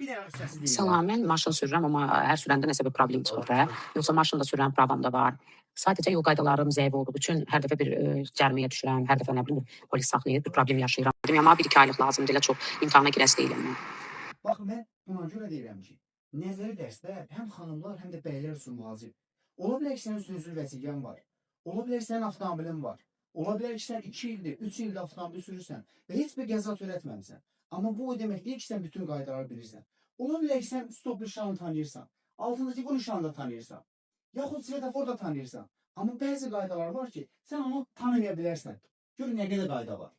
Bir dənə rüsəsi deyirlər. Salam, mən maşın sürürəm, amma hər sürəndə nəsə bir problem çıxır da. Yoxsa maşın da sürürəm, pravam da var. Sadəcə yol qaydalarım zəif olduğu üçün hər dəfə bir cəriməyə düşürəm, hər dəfə nə bilim polis saxlayır, bir problem yaşayıram. Dedim, amma 1-2 aylıq lazımdır, elə çox imtahana girəsi deyiləm mən. Bax, mən buna görə deyirəm ki, nəzəri dərslər həm xanımlar, həm də bəylər üçün vacib. Ola bilər ki, sənin sürücülük vəsiqən var. Ola bilər ki, sənin avtomobilin var. Ola bilər ki, sən 2 ildir, 3 ildir avtomobil sürürsən və heç bir qəza törətməmisən. Amma bu o demək deyil ki, sən bütün qaydaları bilirsən. Ola bilər ki, sən stop nişanı tanıyırsan, altındakı bu nişanı da tanıyırsan, yaxud svetofor da tanıyırsan. Amma bəzi qaydalar var ki, sən onu tanımaya bilərsən. Gör nə qədər qayda var.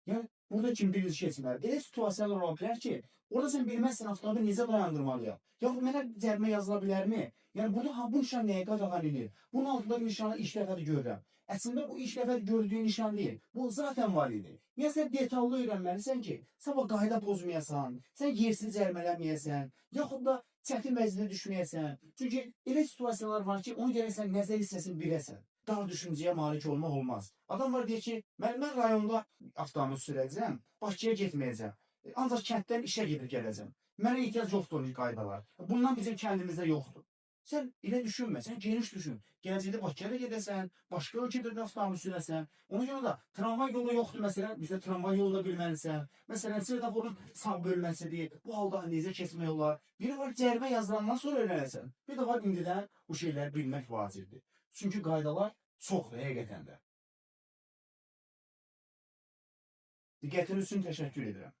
Yəni burada kim birinci keçməlidir? Elə situasiyalar ola bilər ki, orada sən bilməzsən avtomobili necə dayandırmalıyam. Yaxud mənə cərimə yazıla bilərmi? Yəni burada ha bu nişan nəyə qadağan edir? Bunun altındakı nişanı ilk dəfədir görürəm. Əslində bu ilk dəfə gördüyün nişan deyil. Bu zaten var idi. Yəni sən detallı öyrənməlisən ki, sabah qayda pozmayasan, sən yersiz cərimələnməyəsən, yaxud da çətin vəziyyətə düşməyəsən. Çünki elə situasiyalar var ki, onu gərək sən nəzər hissəsini biləsən. Dar düşüncəyə malik olmaq olmaz. Adam var deyir ki, mən rayonda avtomobil sürəcəm, Bakıya getməyəcəm. Ancaq kənddən işə gedib gələcəm. Mənə ehtiyac yoxdur o qaydalar. Bundan bizim kəndimizdə yoxdur. Sən elə düşünmə, sən geniş düşün. Gələcəkdə Bakıya da gedəsən, başqa ölkədə də avtomobil sürəsən. Ona görə də tramvay yolu yoxdur məsələn, bizdə tramvay yolu da bilməlisən. Məsələn, svetoforun sağ bölməsidir. Bu halda necə keçmək olar? Biri var cərimə yazılandan sonra öyrənəsən. Bir də var indidən bu şeyləri bilmək vacibdir. Çünki qaydalar çoxdur həqiqətən də. Diqqətiniz üçün təşəkkür edirəm.